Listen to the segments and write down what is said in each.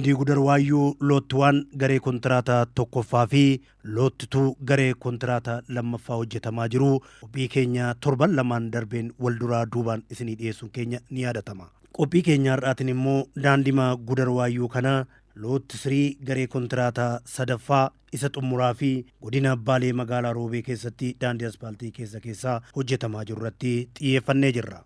Daandii Gudar Waayyuu Lot 1 garee kontiraataa tokkoffaa fi Lot 2 garee kontiraataa lammaffaa hojjetamaa jiru qophii keenya torban lamaan darbeen wal duraa duubaan isinii dhiyeessuun keenya ni yaadatama. Qophii keenya har'aatiin immoo daandima Gudar Waayyuu kana Lot 3 garee kontiraataa sadaffaa isa xumuraa fi godina Baalee magaalaa Roobee keessatti daandii aspaaltii keessa keessaa hojjetamaa jiru irratti xiyyeeffannee jirra.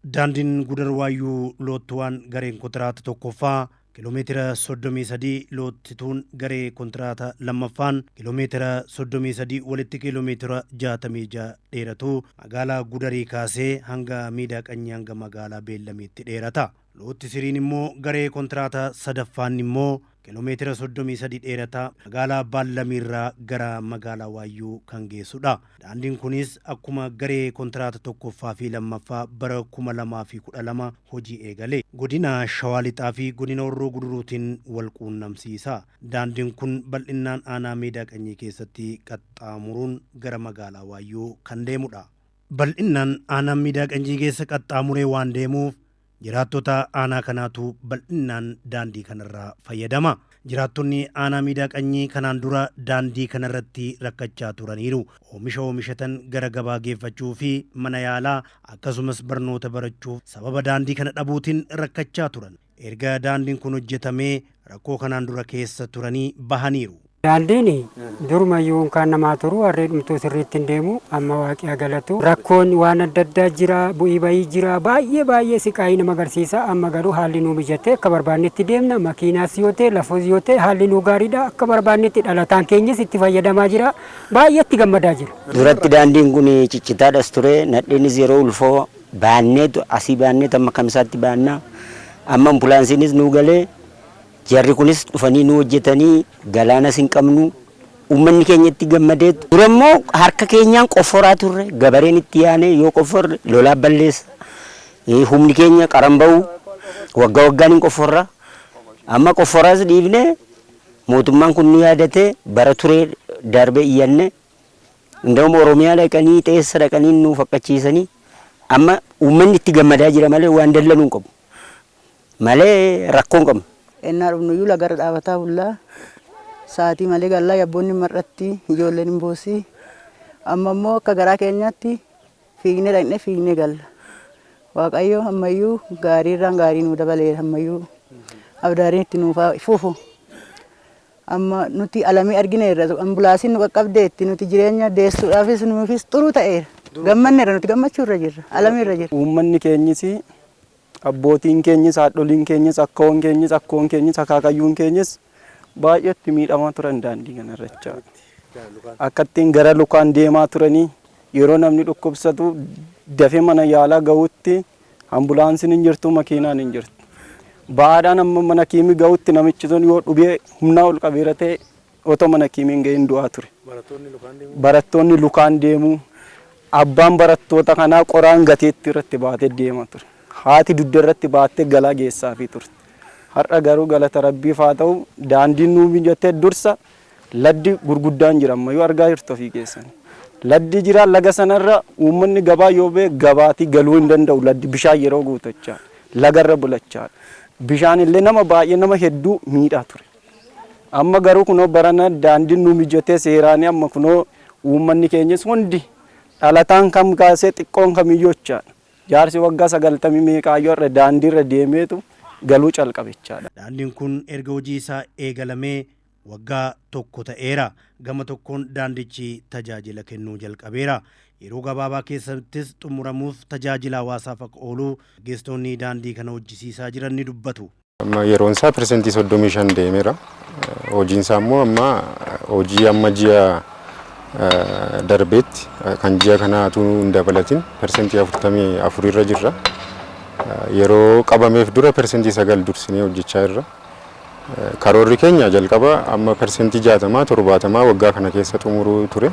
Daandiin Gudar Waayyuu Lot 1 gareen kontiraata tokkoffaa kiiloomeetira 33, Lot 2 garee kontiraata lammaffaan kiiloomeetira 33, walitti kiiloomeetira 66 dheeratu magaalaa Gudarii kaasee hanga Miidaa Qanyii hanga magaalaa Beellamiitti dheerata. Lot 3 immoo garee kontiraata sadaffaan immoo kiiloomeetira 33 dheerata, magaalaa Baallamiirraa gara magaalaa Waayyuu kan geessudha. Daandiin kunis akkuma garee kontiraata tokkoffaa fi lammaffaa bara 2012 hojii eegale. Godina Shawaa Lixaa fi godina Horroo Guduruutiin wal quunnamsiisa. Daandiin kun bal'innaan aanaa Meedaa Qanyii keessatti qaxxaamuruun gara magaalaa Waayyuu kan deemudha. Bal'innaan aanaa Miidaa Qanyii keessa qaxxaamuree waan deemuuf jiraattota aanaa kanaatu bal'innaan daandii kanarraa fayyadama. Jiraattonni aanaa Miidaa Qanyii kanaan dura daandii kanarratti rakkachaa turaniiru. Oomisha oomishatan gara gabaa geeffachuu fi mana yaalaa akkasumas barnoota barachuuf sababa daandii kana dhabuutiin rakkachaa turan. Erga daandiin kun hojjetamee rakkoo kanaan dura keessa turanii bahaniiru. Daandiin durumayyuu kan namaa turu harree dhumtuu sirriitti hin deemu, amma waaqii haa galatu. Rakkoon waan adda addaa jira, bu'ii bayii jira, baay'ee baay'ee siqaayii nama agarsiisa. Amma garuu haalli nuu mijatee akka barbaannetti deemna. Makiinaas yoo ta'e, lafos yoo ta'e, haalli nuu gaariidha. Akka barbaannetti dhalataan keenyas itti fayyadamaa jira. Baay'ee itti gammadaa jira. Duratti daandiin kun ciccitaadhas ture. Nadheenis yeroo ulfoo baanneetu asii baanneetu amma Kamisaatti baannaa. Amma ambulaansiinis nuu galee, jarri kunis dhufanii nu hojjetanii, galaanas hin qabnu. Uummanni keenya itti gammadeetu. Dura immoo harka keenyaan qofforaa turre, gabareen itti yaane yoo qofforre lolaa balleessa. Humni keenya qaran ba'u, waggaa waggaan hin qofforra. Amma qofforaas dhiifne, mootummaan kun nu yaadate. Bara turee darbee iyyanne. Inda'uma Oromiyaa dhaqanii xeessa dhaqanii nu fakkachiisanii, amma uummanni itti gammadaa jira malee waan dallanuu hin qabu. Malee rakkoo hin qabnu. Ennaa dhufnuyyuu lagarra dhaabataa bullaa. Sa'aatii malee gallaa, yabboonni mar'atti, ijoolleen hin boossi. Amma immoo akka garaa keenyaatti fiignee dhaqnee fiignee galla. Waaqayyo ammayyuu gaariirraan gaarii nuu dabaleera, ammayyuu abdaariin itti nuuf haa fufu. Amma nuti alamii argineerra, ambulaansiin nu qaqqabdeetti, nuti jireenya deessuudhaafis nuufis xuruu ta'eera. Gammanneerra, nuti gammachuurra jirra, alamiirra jirra. Uummanni keenyis, abbootiin keenyis, haadholiin keenyis, akkawoon keenyis, akkoon keenyis, akaakayyuun keenyis baay'eetti miidhamaa turan daandii kanarra jechaadha. Akka ittiin gara lukaan deemaa turanii, yeroo namni dhukkubsatu dafee mana yaalaa gahuutti ambulaansiin hin jirtu, makiinaan hin jirtu. Ba'aadhaan amma mana kiimii gahuutti namichi sun yoo dhubee humnaa ol qabeera ta'e otoo mana kiimii hin gahin du'aa ture. Barattoonni lukaan deemuu, abbaan barattoota kanaa qoraan gateettii irratti baatee deemaa ture. Haati dugda irratti baattee galaa geessaafii turte. Har'a garuu galata Rabbiif haa ta'u, daandiin nuu mijatee, dursa laddi gurguddaan jira, ammayyuu argaa jirtu ofii keessan. Laddi jira, laga sanarra uummanni gabaa yoo ba'e gabaatii galuu hin danda'u, laddi bishaan yeroo guutu jechaadha. Lagarra bulachaadha. Bishaan illee nama baay'ee, nama hedduu miidhaa ture. Amma garuu kunoo barana daandiin nuu mijatee seeraanii, amma kunoo uummanni keenyas hundi, dhalataan kam kaasee xiqqoon kamiyyuu jechaadha. Jaarsi waggaa 90 meeqaayyuu har'a daandiirra deemeetu galuu calqabe jechaadha. Daandiin kun erga hojii isaa eegalamee waggaa tokko ta'eera. Gama tokkoon daandichi tajaajila kennuu jalqabeera. Yeroo gabaabaa keessattis xumuramuuf tajaajila hawaasaaf akka oolu gaggeessitoonni daandii kana hojjisiisaa jiran ni dubbatu. Amma yeroon isaa 35% deemeera. Hojiin isaa immoo amma hojii amma ji'a darbeetti kan ji'a kanaa utuu hin dabalatin 44% irra jirra. Yeroo qabameef dura 9% dursinee hojjechaa jirra. Karoorri keenya jalqaba amma 60%, 70% waggaa kana keessa xumuruu ture.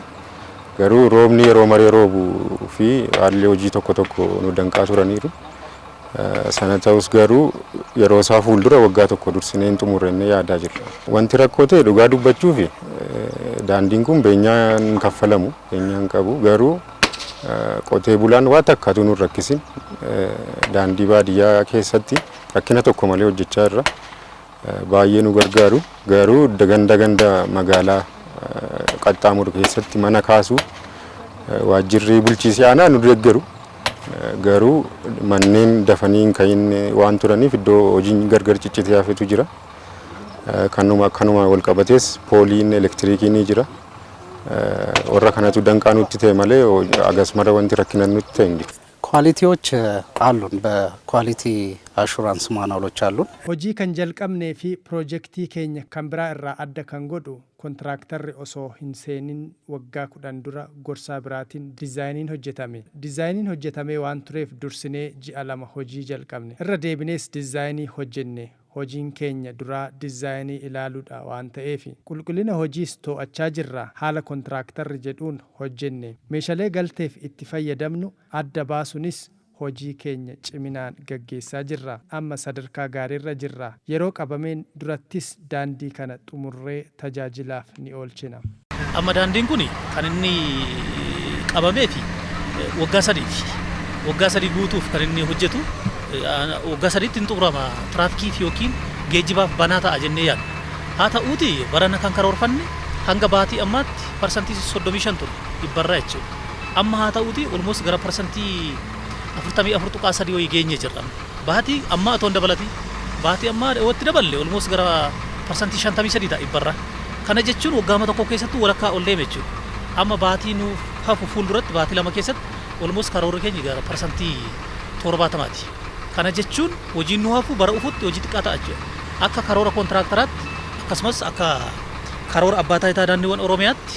Garuu roobni yeroo maree roobuu fi haalli hojii tokko tokko nu danqaa turaniiru. Sana ta'us garuu yeroo isaa fuuldura waggaa tokko dursinee hin xumurre jennee yaadaa jirra. Wanti rakkoo ta'e dhugaa dubbachuuf Daandiin kun beenyaan hin kaffalamu, beenyaan qabu garuu qotee bulaan waa takkaatu nu rakkisin daandii baadiyyaa keessatti rakkina tokko malee hojjechaa jirra. Baay'ee nu gargaaru garuu ganda ganda magaalaa qaxxaamuru keessatti mana kaasuu waajjirri bulchiinsa aanaa nu deeggaru garuu manneen dafanii hin ka'iin waan turaniif iddoo hojiin gargar ciccitee hafetu jira. Kanuma akkanuma wal qabatees pooliin elektiriikii ni jira. Warra kanatu danqaa nutti ta'e malee agas mara wanti rakkina nutti ta'e hin jiru. ኳሊቲዎች አሉን። በኳሊቲ አሹራንስ ማኑዋሎች አሉን። Hojii kan jalqabnee fi piroojeektii keenya kan biraa irraa adda kan godhu kontiraaktarri osoo hin seenin waggaa 10 dura gorsaa biraatiin diizaayiniin hojjetame. Diizaayiniin hojjetamee waan tureef dursinee ji'a 2 hojii jalqabne. Irra deebinees diizaayinii hojjenne. Hojiin keenya duraa diizaayinii ilaaluudha waan ta'eef qulqullina hojiis to'achaa jirra. Haala kontiraaktarri jedhuun hojjenne. Meeshaalee galteef itti fayyadamnu adda baasuunis hojii keenya ciminaan gaggeessaa jirra. Amma sadarkaa gaariirra jirra. Yeroo qabameen durattis daandii kana xumurree tajaajilaaf ni oolchina. Amma daandiin kun kan inni qabamee fi waggaa 3ti. Waggaa 3 guutuuf kan inni hojjetu, waggaa 3tti hin xumurama, tiraafikiif yookiin geejjibaaf banaa ta'a jennee yaadna. Haa ta'uuti barana kan karoorfanne hanga baatii ammaatti 35% ture dhibbarraa jechuudha. Amma haa ta'uuti almost gara 44.3% wayii geenye jirra. Baatii ammaa otoo hin dabalatiin, baatii ammaa dhiyootti daballe almost gara 53% ta'a dhibbarraa. Kana jechuun waggaama tokko keessatti walakkaa ol deeme jechuudha. Amma baatii nuuf hafu fuulduratti baatii 2 keessatti almost karoorri keenya gara 70%ti. Kana jechuun hojiin nu hafu bara dhufutti hojii xiqqaa ta'a jechuudha. Akka karoora kontiraakitaraatti akkasumas akka karoora abbaa taayitaa daandiiwwan Oromiyaatti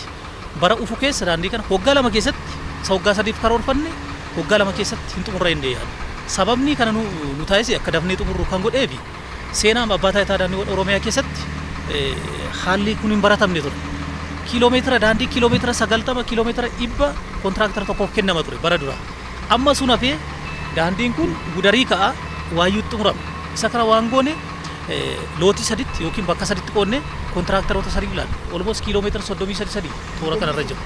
bara dhufu keessa daandii kana waggaa 2 keessatti, isa waggaa 3f karoorfanne waggaa 2 keessatti hin xumurra jennee yaadna. Sababni kana nu taasise akka dafnee xumurru kan godheefi seenaa abbaa taayitaa daandiiwwan Oromiyaa keessatti haalli kun hin baratamne ture. Kiiloomeetira daandii kiiloomeetira 90, kiiloomeetira 100 kontiraakitara tokkoof kennama ture bara dura. Amma sun hafee daandiin kun Gudarii ka'a Waayyuutti xumurama. Isa kana waan goone lootii 3tti yookiin bakka 3tti qoodne kontiraaktaroota 3 ilaalla. Almost kiiloomeetira 33 toora kanarra jiru.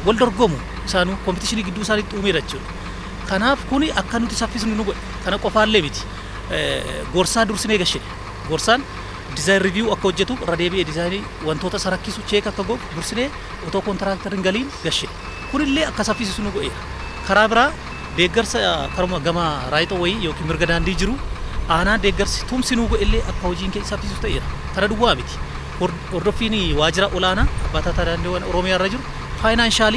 Wal dorgomu isaanuu kompitishinii gidduu isaaniitti uumeera jechuudha. Kanaaf kuni akka nuti saffisnu nu godhe. Kana qofaallee miti. Gorsaa dursinee gashine. Gorsaan design review akka hojjetuuf irra deebi'ee diizaayinii wantoota isa rakkisu check akka godhu dursinee otoo kontiraaktarri hin galiin gashine. Kunillee akka saffisisu nu godheera. Karaa biraa deeggarsa karuma gama right of way yookiin mirga daandii jiru aanaan deeggarsi tumsi nuu godhellee akka hojiin keessa saffisu ta'eera. Kana duwwaa miti. Hordoffiin waajjira olaanaa abbaa taayitaa daandiiwwan Oromiyaa irra jiru financial,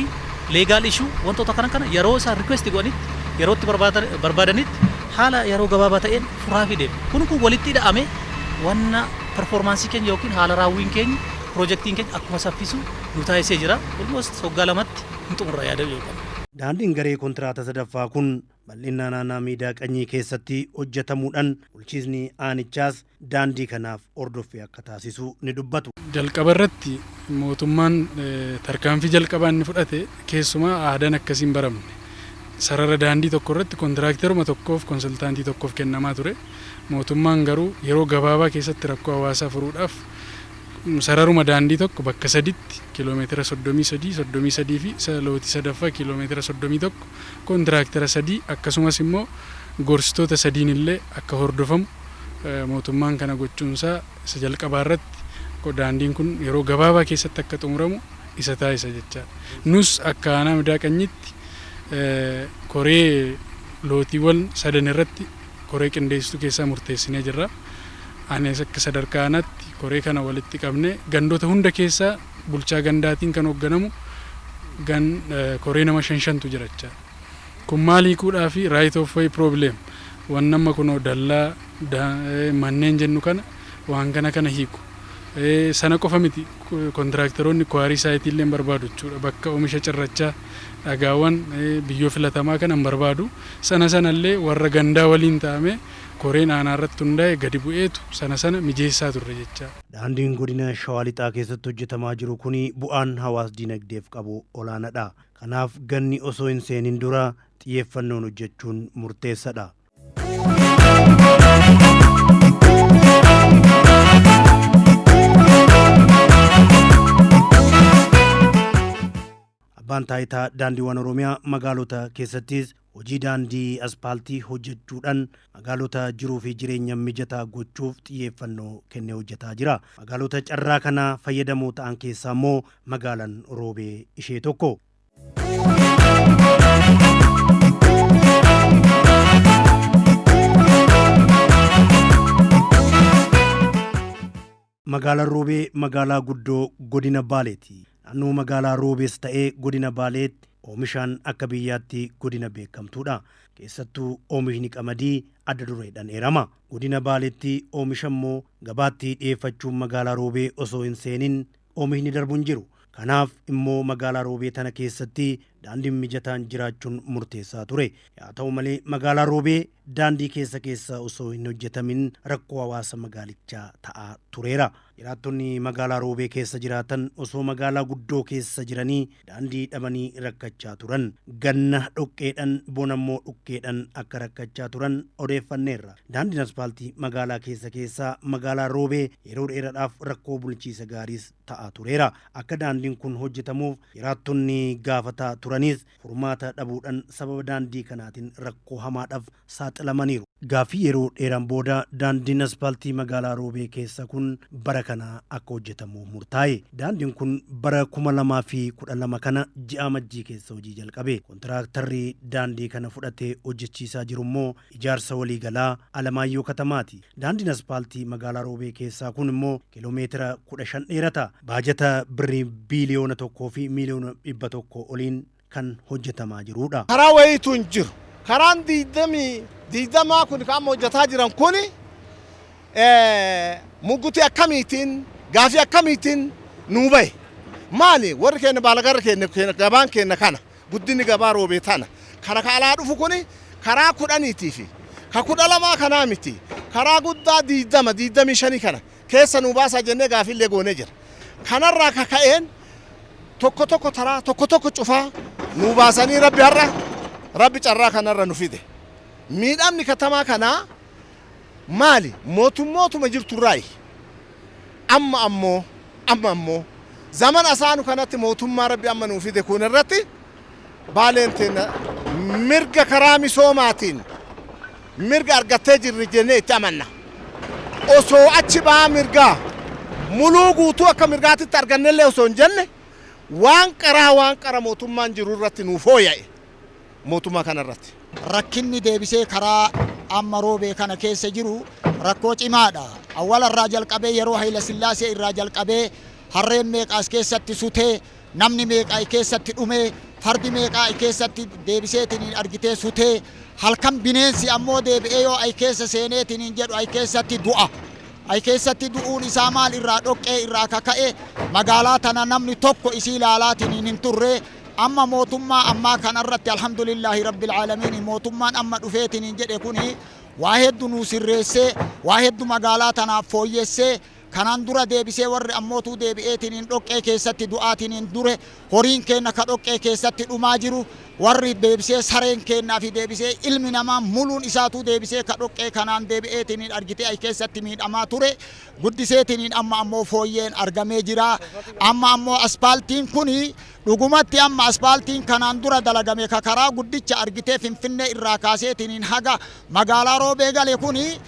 legal issue wantoota kana kana yeroo isaan request godhanitti, yeroo itti barbaadanitti haala yeroo gabaabaa ta'een furaa fi deema. Kun kun walitti hidhame wanna performance keenya yookiin haala raawwiin keenya piroojeektiin keenya akkuma saffisu nu taasisee jira. Almost waggaa 2tti hin xumurra yaada yoo. Daandiin garee kontiraata sadaffaa kun bal'ina naannaa Miidaa Qanyii keessatti hojjetamuudhaan bulchiisni aanichaas daandii kanaaf hordoffii akka taasisu ni dubbatu. Jalqaba irratti mootummaan tarkaanfii jalqabaa inni fudhate keessumaa aadaan akkasiin baramne. Sarara daandii tokko irratti kontiraakteruma tokkoof konsultaantii tokkoof kennamaa ture. Mootummaan garuu yeroo gabaabaa keessatti rakkoo hawaasaa furuudhaaf sararuma daandii tokko bakka 3tti kiiloomeetira 33, 33 fi lootii sadaffaa kiiloomeetira 31 kontiraaktera 3 akkasumas immoo gorsitoota 3n illee akka hordofamu mootummaan kana gochuunsaa isa jalqabaa irratti daandiin kun yeroo gabaabaa keessatti akka xumuramu isa taasisa jechaadha. Nus akka aanaa Midaa Qanyitti koree lootiiwwan sadan irratti koree qindeessituu keessaa murteessinee jirra. Anis akka sadarkaa aanaatti koree kana walitti qabnee gandoota hunda keessaa bulchaa gandaatiin kan hoogganamu gan koree nama shan shantu jira jechaadha. Kun maal hiikuudhaa fi right of way problem waan amma kunoo dallaa manneen jennu kana waan kana kana hiiku. Sana qofa miti, kontiraaktaroonni quarry site illee barbaadu jechuudha. Bakka oomisha cirrachaa, dhagaawwan, biyyoo filatamaa kana hin barbaadu. Sana sanallee warra gandaa waliin ta'ame koreen aanaa irratti hundaa'e gadi bu'eetu sana sana mijeessaa turre jecha. Daandiin godina Shawaa Lixaa keessatti hojjetamaa jiru kun bu'aan hawaas dinagdeef qabu olaanaadha. Kanaaf ganni osoo hin seenin dura xiyyeeffannoon hojjechuun murteessaadha. Abbaan Taayitaa Daandiiwwan Oromiyaa magaalota keessattis hojii daandii aspaaltii hojjechuudhaan magaalota jiruu fi jireenya mijataa gochuuf xiyyeeffannoo kennee hojjetaa jira. Magaalota carraa kana fayyadamoo ta'an keessaa immoo magaalaan Roobee ishee tokko. Magaalaan Roobee magaalaa guddoo godina Baaleeti. Naannoo magaalaa Roobees ta'ee godina Baaleetti oomishaan akka biyyaatti godina beekamtuudha. Keessattuu oomishni qamadii adda dureedhaan eerama. Godina Baaleetti oomisha immoo gabaatti dhiyeeffachuun magaalaa Roobee osoo hin seenin oomishni darbu hin jiru. Kanaaf immoo magaalaa Roobee tana keessatti daandiin mijataan jiraachuun murteessaa ture. Haa ta'u malee magaalaa Roobee daandii keessa keessa osoo hin hojjetamin rakkoo hawaasa magaalichaa ta'aa tureera. Jiraattonni magaalaa Roobee keessa jiraatan osoo magaalaa guddoo keessa jiranii daandii dhabanii rakkachaa turan. Ganna dhoqqeedhaan, bona immoo dhukkeedhaan akka rakkachaa turan odeeffanneerra. Daandiin aspaaltii magaalaa keessa keessaa magaalaa Roobee yeroo dheeraadhaaf rakkoo bulchiisa gaariis ta'aa tureera. Akka daandiin kun hojjetamuuf jiraattonni gaafataa turanis furmaata dhabuudhaan sababa daandii kanaatiin rakkoo hamaadhaaf saaxilamaniiru. Gaaffii yeroo dheeraan booda daandiin aspaaltii magaalaa Roobee keessa kun bara kana akka hojjetamu murtaa'e. Daandiin kun bara 2012 kana ji'a Amajjii keessa hojii jalqabe. Kontiraaktarri daandii kana fudhatee hojjechiisaa jiru immoo Ijaarsa Waliigalaa Alamaayyoo Katamaati. Daandiin aspaaltii magaalaa Roobee keessaa kun immoo kiiloomeetira 15 dheerata. Baajata birrii 1,100,000,000 oliin kan hojjetamaa jirudha. Karaa wayiitu hin jiru. Karaan 20 kun kan amma hojjetaa jiran kun muggutii akkamiitiin, gaafii akkamiitiin nuu bahe. Maali warri keenya baalagarra keenya gabaan keenya kana, guddinni gabaa Roobee tana. Kana ka alaa dhufu kun karaa 10 fi ka 12 kanaa miti. Karaa guddaa 20, 25 kana keessa nuu baasaa jennee gaafiillee goonee jira. Kanarraa kaka'een tokko tokko taraa, tokko tokko cufaa nuu baasanii Rabbi har'a Rabbi carraa kanarra nu fide. Miidhamni katamaa kanaa maali? Mootummootuma jirturraayi. Amma ammoo zaman asaanu kanatti mootummaa Rabbi amma nuu fide kun irratti Baaleen teenya mirga karaa misoomaatiin mirga argattee jirri jennee itti amanna. Osoo achi ba'aa mirgaa muluu guutuu akka mirgaatitti argannellee osoo hin jenne, waan qaraa waan qara mootummaan jiru irratti nuu fooyya'e mootummaa kana irratti. Rakkinni deebisee karaa amma Roobee kana keessa jiru rakkoo cimaadha. Awwala irraa jalqabee, yeroo Hayila Sillaasee irraa jalqabee, harreen meeqaas keessatti sutee, namni meeqaa keessatti dhumee, fardi meeqaa keessatti deebiseetiin argitee sutee, halkan bineensi ammoo deebi'ee yoo ay keessa seeneetiin jedhu ay keessatti du'a. Ay keessatti du'uun isaa maal irraa? Dhoqqee irraa kaka'e. Magaalaa tana namni tokko isii ilaalaatiin hin turre. Amma mootummaa ammaa kanarratti, alhamdulillaahi rabbil aalamiin, mootummaan amma dhufeetiin hin jedhe kuni waa hedduu nuu sirreessee, waa hedduu magaalaa tanaaf fooyyessee. Kanaan dura deebisee warri ammootuu deebi'eetiin hin dhoqqee keessatti du'aatiin hin dure, horiin keenya ka dhoqqee keessatti dhumaa jiru, warri deebisee sareen kennaa fi deebisee ilmi namaa muluun isaatuu deebisee ka dhoqqee kanaan deebi'eetiin hin argitee ay keessatti miidhamaa ture guddiseetiin. Amma ammoo fooyyeen argamee jira. Amma ammoo aspaaltiin kuni dhugumatti, amma aspaaltiin kanaan dura dalagame ka karaa guddicha argitee Finfinnee irraa kaaseetiin haga magaalaa Roobee gale kuni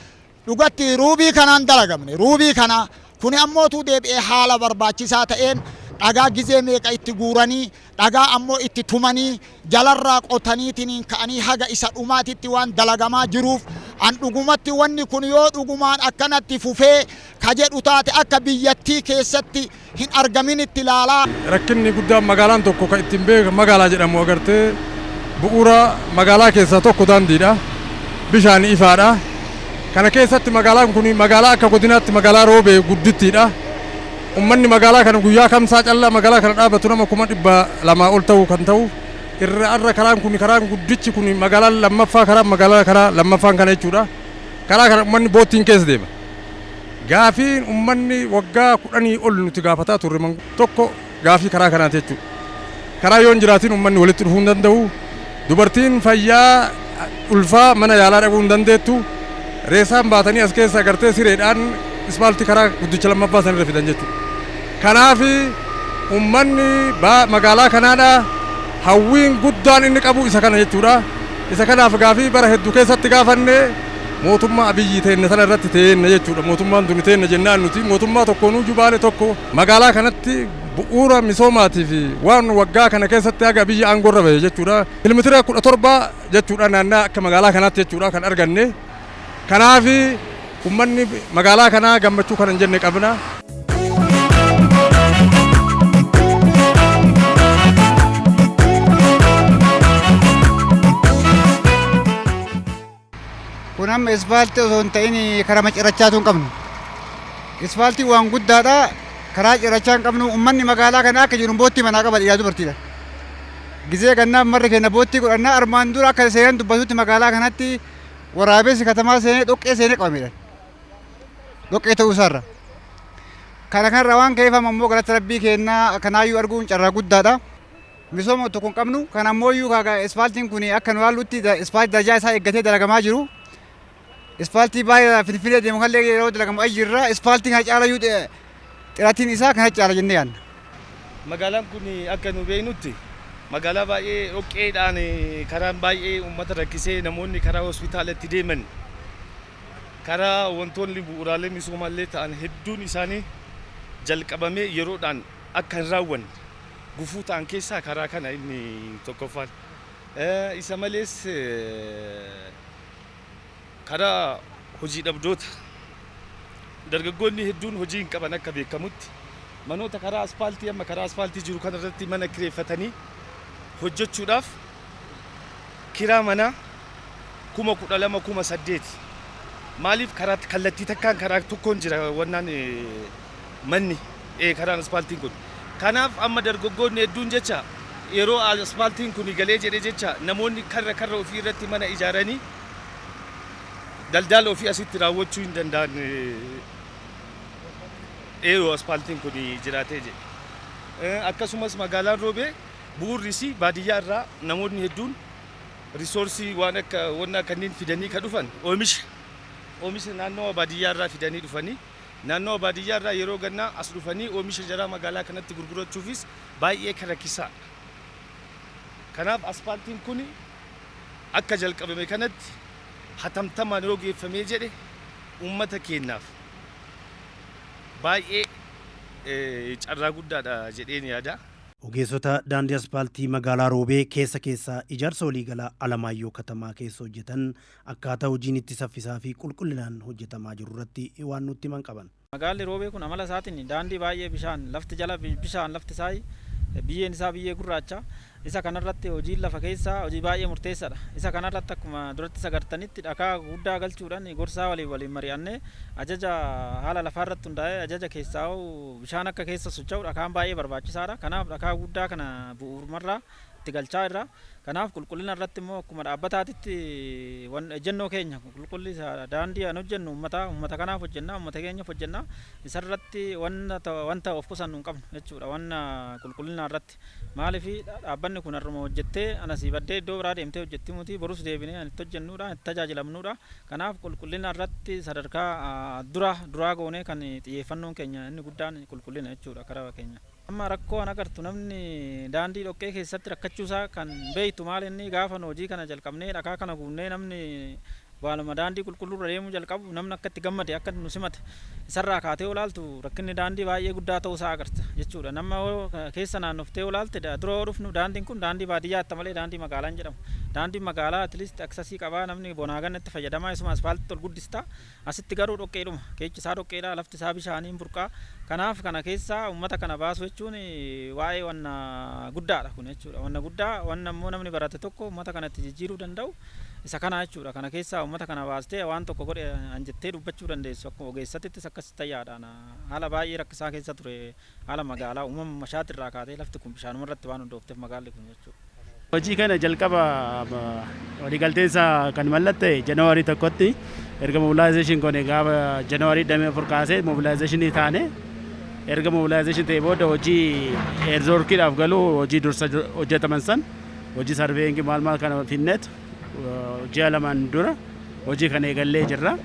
dhugatti ruubii kanaan dalagamne. Ruubii kana kuni ammootuu deebi'ee haala barbaachisaa ta'een dhagaa gizee meeqa itti guuranii, dhagaa ammoo itti tumanii, jalarraa qotaniitiin ka'anii haga isa dhumaatitti waan dalagamaa jiruuf, an dhugumatti wanni kun yoo dhugumaan akkanatti fufee ka jedhu taate akka biyyattii keessatti hin argaminitti ilaalaa. Rakkinni guddaan magaalaan tokko kan ittiin beekamu magaalaa jedhamu agartee bu'uura magaalaa keessaa tokko daandiidha. Bishaan, ifaadha. Kana keessatti magaalaan kun magaalaa akka godinaatti magaalaa Roobee guddittiidha. Uummanni magaalaa kana guyyaa kamsaa callaa magaalaa kana dhaabatu nama 200,000 ol ta'uu kan ta'u irra irra karaan kun, karaan guddichi kun, magaalaa lammaffaa, karaa magaalaa karaa lammaffaan kana jechuudha. Karaa kana uummanni boottiin keessa deema. Gaafiin uummanni waggaa 10 ol nuti gaafataa turre tokko gaafii karaa kanaati jechuudha. Karaa yoo hin jiraatin uummanni walitti dhufuu hin danda'u. Dubartiin fayyaa ulfaa mana yaalaa dhaquu hin dandeettu. Reessaan baatanii as keessa agartee sireedhaan ispaaltii karaa guddicha lammaffaa sanirra fidan jechuudha. Kanaaf uummanni magaalaa kanaadha. Hawwiin guddaan inni qabu isa kana jechuudha. Isa kanaaf gaafii bara hedduu keessatti gaafannee mootummaa Abiyyi teenne sana irratti teenne jechuudha. Mootummaan tuni teenne jennaan nuti mootummaa tokkoonuu jubaale tokko magaalaa kanatti bu'uura misoomaatii fi waan waggaa kana keessatti haga Abiyyi aangoorra bahe jechuudha. Kiiloomeetira 17 jechuudha naannaa akka magaalaa kanaatti jechuudha kan arganne. Kanaaf uummanni magaalaa kanaa gammachuu kana hin jenne qabna. Kun amma isfaaltii osoo hin ta'in karaa cirachaatu hin qabnu. Isfaaltiin waan guddaadha. Karaa cirachaa hin qabnu. Uummanni magaalaa kanaa akka jiru boottii manaa qaba dhiiraa dubartiidha. Gizee gannaa marri keenya boottii godhannaa armaan dura akka seenan dubbatutti magaalaa kanatti waraabessi katamaa seenee dhoqqee seenee qabamedha. Dhoqqee ta'uu isaarra. Kana kanarraa waan ka'eef amma immoo galata rabbii kennaa kanaayyuu arguun carraa guddaadha. Misooma tokko hin qabnu. Kana ammoo isfaaltiin kun akka nu laallutti isfaaltii darajaa isaa eeggatee dalagamaa jiru. Isfaaltii baay'ee Finfinnee deemu kallee yeroo dalagamu ayyirra isfaaltii kana caalayyuu xiratiin isaa kana caala jennee yaadna. Magaalaan kun akka nu beeknutti magaalaa baay'ee dhoqqeedhaan karaan baay'ee uummata rakkisee namoonni karaa hospitaalatti deeman karaa wantoonni bu'uuraalee misoomaallee ta'an hedduun isaanii jalqabamee yeroodhaan akka hin raawwanne gufuu ta'an keessaa karaa kana inni tokkoffaan. Isa malees karaa hojii dhabdoota dargaggoonni hedduun hojii hin qaban akka beekamutti manoota karaa aspaaltii amma karaa aspaaltii jiru kana irratti mana kireeffatanii hojjechuudhaaf kiraa manaa 12,000 8,000 maaliif karaa kallattii takkaan karaa tokkoon jira wannaan manni karaan aspaaltiin kun kanaaf amma dargaggoonni hedduun jecha yeroo aspaaltiin kun galee jedhe jecha namoonni karra karra ofii irratti mana ijaaranii daldala ofii asitti raawwachuu hin danda'an yeroo aspaaltiin kun jiraatee jedhe. Akkasumas magaalaan Roobee bu'uurri isii baadiyyaa irraa namoonni hedduun risoorsii waan akka wanna kanneen fidanii ka dhufan oomisha naannoo baadiyyaa irraa fidanii dhufanii naannoo baadiyyaa irraa yeroo gannaa as dhufanii oomisha jaraa magaalaa kanatti gurgurachuufis baay'ee kan rakkisaadha. Kanaaf aspaaltiin kun akka jalqabame kanatti hatamtamaan yoo geeffamee jedhe uummata keenyaaf baay'ee carraa guddaadha jedheen yaada. Ogeessota daandii aspaaltii magaalaa Roobee keessa keessaa ijaarsa waliigalaa Alamaayyoo katamaa keessa hojjetan akkaataa hojiin itti saffisaa fi qulqullinaan hojjetamaa jiru irratti waan nutti himan qaban. Magaalli Roobee kun amala isaatiin daandii baay'ee bishaan lafti jala bishaan lafti isaa biyyeen isaa biyyee gurraacha. Isa kanarratti hojiin lafa keessaa hojii baay'ee murteessaadha. Isa kanarratti akkuma duratti sagartanitti dhakaa guddaa galchuudhaan gorsaa waliin waliin mari'annee ajaja haala lafaarratti hundaa'ee ajaja keessaa bishaan akka keessa socho'u dhakaan baay'ee barbaachisaadha. Kanaaf dhakaa guddaa kana bu'uurumarraa itti galchaa irra. Kanaaf qulqullina irratti immoo akkuma dhaabbataatitti ejjennoo keenya qulqulli daandii an hojjennu uummata kanaaf hojjenna uummata keenyaaf hojjenna isarratti wanta of qusannu hin qabnu jechuudha wanna qulqullina irratti maaliif dhaabbanni kun har'uma hojjettee anasii baddee iddoo biraa deemtee hojjetti muti borus deebinee an itti hojjennuudha itti tajaajilamnuudha kanaaf qulqullina irratti sadarkaa duraa goonee kan xiyyeeffannoon keenya inni guddaan qulqullina jechuudha karaa keenya. Amma rakkoo an agartu namni daandii dhoqqee keessatti rakkachuusaa kan beektu maal inni gaafa hojii kana jalqabnee dhakaa kana guunnee namni waanuma daandii qulqulluurra deemuu jalqabu namni akka itti gammade akka nu simate isarraa kaatee olaaltu rakkinni daandii baay'ee guddaa ta'uusaa agarta jechuudha. Nama keessa naannoftee olaalte dura yoo dhufnu daandiin kun daandii baadiyyaatti malee daandii magaalaa hin jedhamu. Daandiin magaalaa atleast aksasii qabaa namni bonaa ganna itti fayyadamaa isuma asfaaltitti ol guddista. Asitti garuu dhoqqeedhuma keechi isaa dhoqqeedha lafti isaa bishaaniin burqaa. Kanaaf kana keessaa uummata kana baasu jechuun waa'ee wanna guddaadha kun jechuudha. Wanna guddaa wanna immoo namni barate tokko uummata kanatti jijjiiruu danda'u isa kana jechuudha. Kana keessaa uummata kana baastee waan tokko godhe an jettee dubbachuu dandeessu akkuma ogeessatittis akkas tayyaadhaan haala baay'ee rakkisaa keessa ture haala magaalaa uumama mashaatirraa kaatee lafti kun bishaanuma irratti waan hundoofteef magaalli kun jechuudha. Hojii kana jalqaba waliigalteensa kan mallatte Janawaarii 1tti erga mobilaayizeeshin goone gaafa Janawaarii 24 kaasee mobilaayizeeshinii taane erga mobilaayizeeshin ta'e booda hojii eerzoorkiidhaaf galu hojii dursa hojjetaman san hojii sarveeyingii maal maal kana finneet ji'a 2 dura hojii kana eegallee jirra.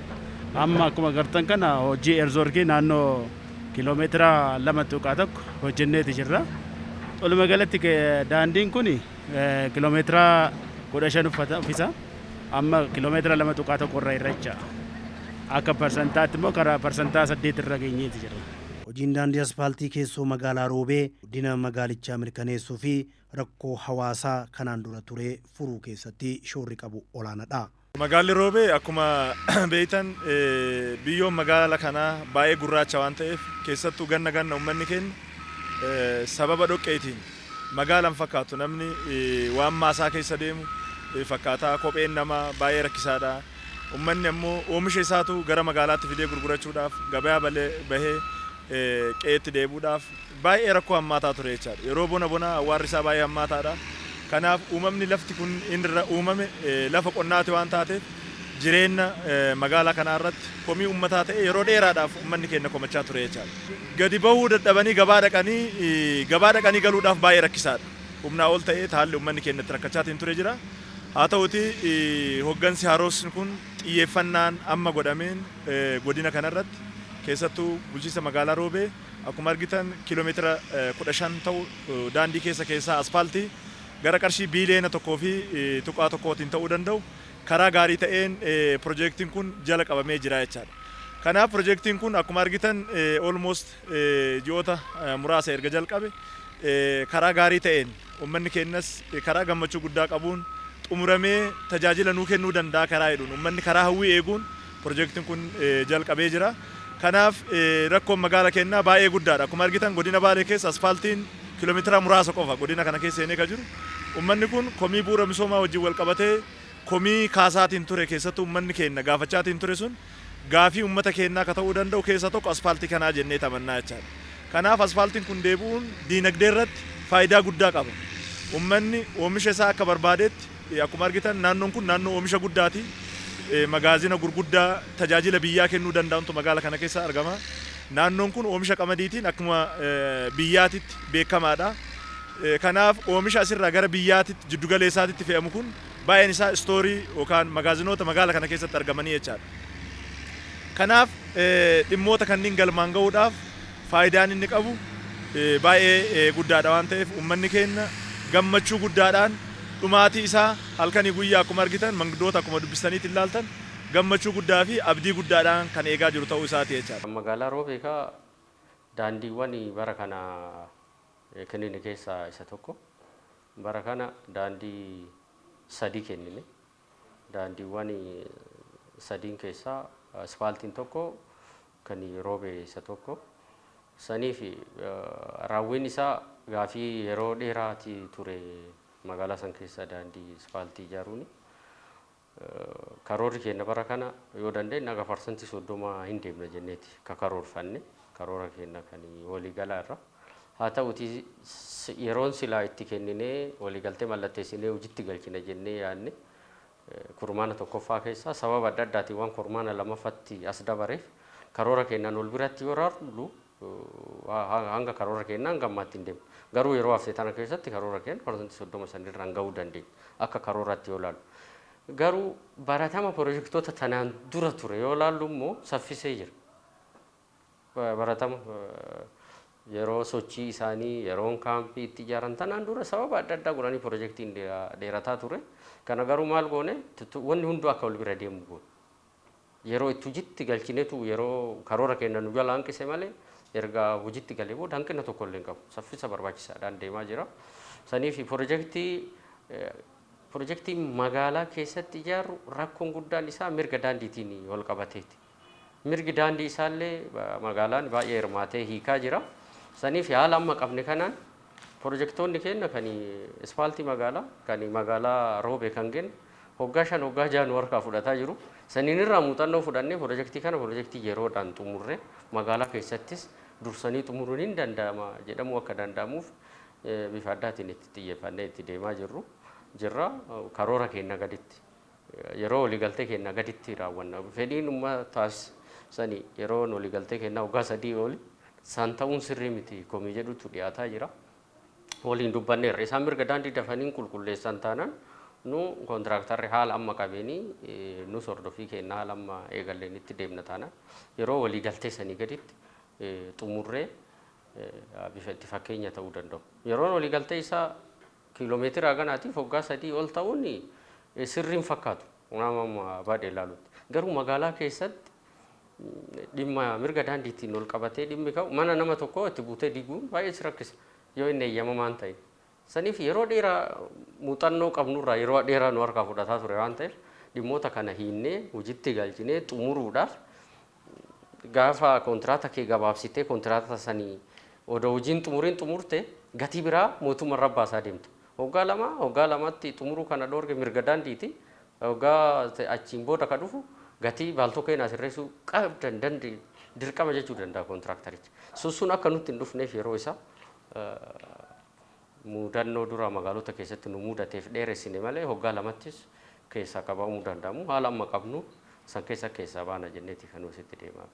Amma akkuma agartan kana hojii eerzoorkii naannoo kiiloomeetira 2.1 hojjenneeti jirra. Walumaa galatti daandiin kun kiloomeetira 15 uffisa. Amma kiloomeetira 2.1 irra irracha. Akka parsantaatti immoo karaa 8% irra geenyeeti jira. Hojiin daandii aspaaltii keessoo magaalaa Roobee guddina magaalichaa mirkaneessuu fi rakkoo hawaasaa kanaan dura ture furuu keessatti shoorri qabu olaanaadha. Magaalli Roobee akkuma beektan biyyoon magaala kanaa baay'ee gurraacha waan ta'eef keessattuu ganna ganna uummanni keenya sababa dhoqqeetiin magaalaan fakkaatu namni waan maasaa keessa deemu fakkaataa kopheen namaa baay'ee rakkisaadha. Uummanni ammoo oomisha isaatu gara magaalaatti fidee gurgurachuudhaaf gabayaa bahee qe'eetti deebi'uudhaaf baay'ee rakkoo hammaataa ture jechaadha. Yeroo bona bona awwaarri isaa baay'ee hammaataadha. Kanaaf uumamni lafti kun inni uumame lafa qonnaati waan taateef jireenya magaalaa kanaa irratti komii uummataa ta'e yeroo dheeraadhaaf uummanni keenya komachaa ture jechaadha. Gadi bahuu dadhabanii gabaa dhaqanii galuudhaaf baay'ee rakkisaadha. Humnaa ol ta'ee haalli uummanni keenya itti rakkachaatiin ture jira. Haa ta'uti hoggansi haroosni kun xiyyeeffannaan amma godhameen godina kanarratti keessattuu bulchiinsa magaalaa Roobee akkuma argitan kiiloomeetira 15 ta'u daandii keessa keessaa aspaaltii gara qarshii biiliyoona 1.1tiin ta'uu danda'u karaa gaarii ta'een piroojeektiin kun jala qabamee jira jechaadha. Kanaaf piroojeektiin kun akkuma argitan almost ji'oota muraasa erga jalqabe karaa gaarii ta'een uummanni keenyas karaa gammachuu guddaa qabuun xumuramee tajaajila nuu kennuu danda'a karaa jedhuun uummanni karaa hawwii eeguun piroojeektiin kun jalqabee jira. Kanaaf rakkoon magaala keenyaa baay'ee guddaadha. Akkuma argitan godina Baalee keessa aspaaltiin kiiloomeetira muraasa qofa godina kana keessa seenee kan jiru. Uummanni kun komii bu'uura misoomaa wajjin wal qabatee komii kaasaatiin ture keessattuu uummanni keenya gaafachaatiin ture sun gaafii uummata keenyaa akka ta'uu danda'u keessaa tokko aspaaltii kanaa jennee tamannaa jechaadha. Kanaaf aspaaltiin kun deebi'uun diinagdee irratti faayidaa guddaa qaba. Uummanni oomisha isaa akka barbaadetti akkuma argitan naannoon kun naannoo oomisha guddaati. Magaazina gurguddaa tajaajila biyyaa kennuu danda'antu magaala kana keessa argama. Naannoon kun oomisha qamadiitiin akkuma biyyaatitti beekamaadha. Kanaaf oomisha asirraa gara biyyaatitti jiddugaleessaatitti fe'amu kun baay'een isaa istoorii yookaan magaazinoota magaala kana keessatti argamanii jechaadha. Kanaaf dhimmoota kanneen galmaan ga'uudhaaf faayidaan inni qabu baay'ee guddaadha waan ta'eef uummanni keenya gammachuu guddaadhaan dhumaatii isaa halkanii guyyaa akkuma argitan manguddoota akkuma dubbistaniitti ilaaltan gammachuu guddaa fi abdii guddaadhaan kan eegaa jiru ta'uu isaati jechaadha. Magaalaa Roobee kaa daandiiwwan bara kana kennine keessaa isa tokko. Bara kana daandii 3 kennine. Daandiiwwan 3 keessaa asfaaltiin tokko kan Roobee isa tokko. Sanii fi raawwiin isaa gaafii yeroo dheeraati ture magaalaa san keessa daandii asfaaltii ijaaruuni. Karoorri keenya bara kana yoo dandeenye haga 30% hin deemna jenneeti ka karoorfanne karoora keenya kan waliigalaa irra. Haa ta'uti yeroon silaa itti kenninee waliigaltee mallatteessinee hojiitti galchina jennee yaadne kurmaana tokkoffaa keessaa sababa adda addaatiin waan kurmaana lammaffaatti as dabareef karoora keenyaan ol biratti yoo raarlu hanga karoora keenyaan gammaatti hin deemne. Garuu yeroo hafte tana keessatti karoora keenya 30% sanirraan gahuu dandeenya akka karooraatti yoo laallu. Garuu baratama piroojektota tanaan dura ture yoo laallu immoo saffisee jira. Baratama yeroo sochii isaanii yeroon kaampii itti ijaaran tanaan dura sababa adda addaa godhanii piroojeektiin dheerataa ture. Kana garuu maal goone wanni hunduu akka wal bira deemu goone. Yeroo itti hojiitti galchinetu yeroo karoora keenya nu jala hanqise malee erga hojiitti galee booda hanqina tokko illee hin qabu. Saffisa barbaachisaadhaan deemaa jira. Sanii fi piroojeektii magaalaa keessatti ijaarru rakkoon guddaan isaa mirga daandiitiin wal qabateeti. Mirgi daandii isaallee magaalaan baay'ee hirmaatee hiikaa jira. Saniif haala amma qabne kanaan piroojeektoonni keenya kan ispaaltii magaalaa kan magaalaa Roobee kan kennu hoggaa 5 hoggaa 6 nu harkaa fudhataa jiru. Saniin irraa muuxannoo fudhannee piroojeektii kana piroojeektii yeroodhaan xumurree magaalaa keessattis dursanii xumuruun hin danda'ama jedhamuu akka danda'amuuf bifa addaatiin itti xiyyeeffannee itti deemaa jirru jirra. Karoora keenya gaditti yeroo waliigaltee keenya gaditti raawwanna. Fedhiin uummataas sani yeroo waliigaltee keenya waggaa 3 oli san ta'uun sirrii miti komii jedhutu dhiyaataa jira. Waliin dubbanneerra isaan mirga daandii dafanii qulqulleessan taanaan nu kontiraaktarri haala amma qabeenii nus hordofii keenya haala amma eegalleen itti deemna taanaan yeroo waliigaltee sanii gaditti xumurree Bifa itti fakkeenya ta'uu danda'u. Yeroon waliigaltee isaa kiiloomeetira haganaatiif waggaa 3 ol ta'uun sirriin fakkaatu nama baadhee ilaalutti. Garuu magaalaa keessatti dhimma mirga daandiitiin ol qabatee dhimmi ka'u mana nama tokkoo itti buutee diiguun baay'ee si rakkisa yoo inni eeyyamamaan ta'e. Saniif yeroo dheeraa muuxannoo qabnurraa yeroo dheeraa nu harkaa fudhataa ture waan ta'eef, dhimmoota kana hiinnee hojiitti galchinee xumuruudhaaf, gaafa kontiraata kee gabaabsitee kontiraata sanii odoo hojiin xumuriin xumurte, gatii biraa mootummaa baasaa deemta. Waggaa 2, waggaa 2tti xumuruu kana dhoorge mirga daandiiti. Waggaa achiin booda ka dhufu gatii baaltoo keenyaa sirreessuu qabdan dandii dirqama jechuu danda'a kontiraaktarichi. Sun akka nutti hin dhufneef yeroo isaa mudannoo dura magaalota keessatti nu mudateef dheeressine malee, waggaa 2ttis keessaa qabamuu danda'amu, haala amma qabnu san keessa keessaa baana jenneeti kan nuti deemaa.